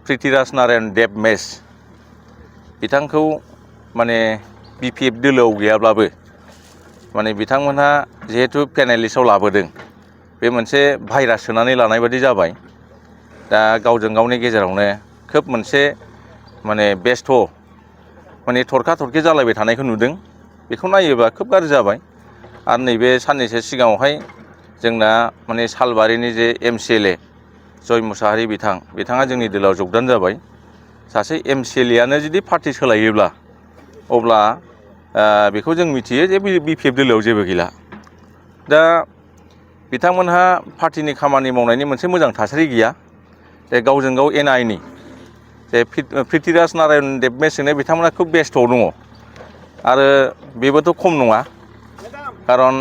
पृथ्वीराज नारायण देब मेस बिथांखौ माने BPF दोलोआव गैयाब्लाबो माने बिथांमोनहा जिहेतु पेनेलिस्टआव लाबोदों बे मोनसे भाइरास सोनानै लानाय बादि जाबाय। दा गावजों गावनि गेजेरावनो खोब मोनसे माने बेस्थ' माने थरखा थरखि जालायबाय थानायखौ नुदों। बेखौ नायोबा खोब गाज्रि जाबाय। आरो नैबे साननैसो सिगाङावहाय जोंना माने सालबारिनि जे MCLA जय मुसाहारि बिथाङा जोंनि दोलोआव जगदान जाबाय। सासे MCLAयानो जुदि पार्टि सोलायोब्ला अब्ला बेखौ जों मिथियो जे BPF दोलोआव जेबो गैला। दा बिथांमोनहा पार्टिनि खामानि मावनायनि मोनसे मोजां थासारि गैया। जे गावजों गाव एना एनि जे पृथ्वीराज नारायण देब मेसजोंनो बिथांमोना खोब बेस्थ'आव दङ। आरो बेबोथ' खम नङा, खारन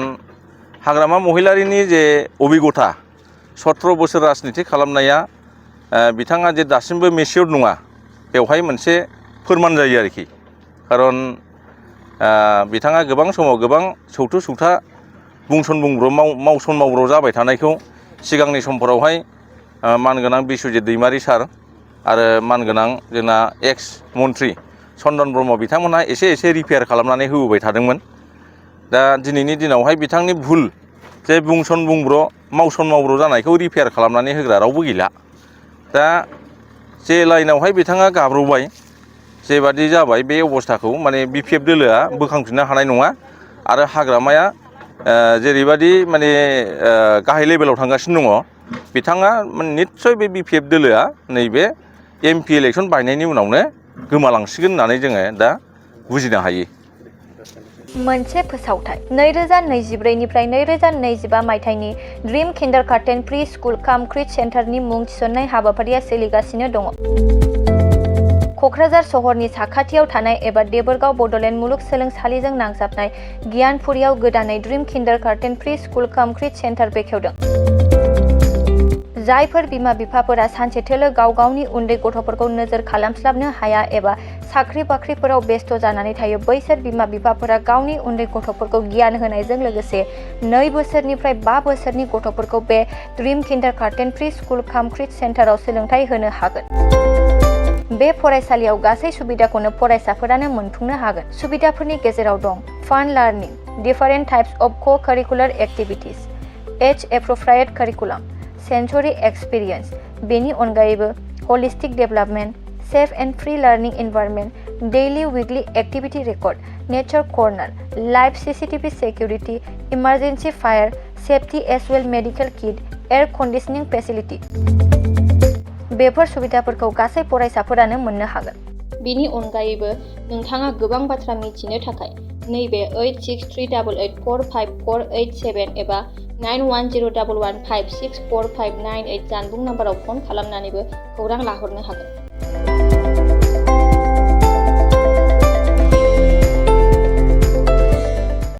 हाग्रामा महिलारिनि जे अबिगथा 17 बोसोर राजनिति खालामनाया बिथाङा जे दासिमबो मेचियर नङा बेवहाय मोनसे फोरमान जायो आरोखि। खारन बिथाङा गोबां समाव गोबां सौथु सौथा बुंसन बुंब्र मावसन मावब्र जाबाय थानायखौ सिगांनि समफोरावहाय मानगोनां बिस्वजित दैमारि सार आरो मानगोनां जोंना एक्स मन्त्रि चन्दन ब्रह्म बिथांमोनहा एसे रिपेयार खालामनानै होबोबाय थादोंमोन। दा दिनैनि दिनावहाय बिथांनि भुल जे बुंसन बुंब्र मावसन मावब्र जानायखौ रिपेयार खालामनानै होग्रा रावबो गैला। दा जे लाइनावहाय बिथाङा गाब्र'बाय जेबादि जाबाय बे अबस्थाखौ माने BPF दोलोआ बोखांफिननो हानाय नङा। आरो हाग्रामाया जेरैबादि माने गाहाय लेभेलाव थांगासिनो दङ, बिथाङा निस्सय बे BPF दोलोआ नैबे MP इलेक्सन बायनायनि उनावनो गोमालांसिगोन होननानै जोङो दा बुजिनो हायो। मोनसे फोसावथाय 2024 निफ्राय 2025 मायथाइनि ड्रीम किन्डारगार्टेन प्रि स्कुल काम क्रिट सेन्टारनि मुं थिसननाय हाबाफारिया सोलिगासिनो दङ। क'क्राझार सहरनि साखाथियाव थानाय एबा देबोरगाव बड'लेण्ड मुलुगसोलोंसालिजों नांजाबनाय गियानपुरियाव गोदानै ड्रीम किन्डारगार्टेन प्रि स्कुल काम क्रिट सेन्टार बेखेवदों। जायफोर बिमा बिफाफोरा सानसेथोलो गाव गावनि उन्दै गथ'फोरखौ नोजोर खालामस्लाबनो हाया एबा साख्रि बाख्रिफोराव बेस्थ' जानानै थायो, बैसोर बिमा बिफाफोरा गावनि उन्दै गथ'फोरखौ गियान होनायजों लोगोसे 2 बोसोरनिफ्राय 5 बोसोरनि गथ'फोरखौ बे ड्रीम किन्डारगार्टेन प्रि स्कुल काम क्रिट सेन्टाराव सोलोंथाइ होनो हागोन। बे फरायसालियाव गासै सुबिदाखौनो फरायसाफोरानो मोनफुंनो हागोन। सुबिदाफोरनि गेजेराव दं fun learning, different types of co-curricular activities, age appropriate curriculum, sensory experience, बेनि अनगायैबो holistic development, safe and free learning environment, daily weekly activity record, nature corner, life CCTV security, emergency fire safety as well medical kit, air conditioning facility. बेफोर सुबिदाफोरखौ गासै फरायसाफोरानो मोननो हागोन। बेनि अनगायैबो नोंथाङा गोबां बाथ्रा मिथिनो थाखाय नैबे 8638145487 एबा 9101156459 जानबुं नाम्बाराव फन खालामनानैबो खौरां लाहरनो हागोन।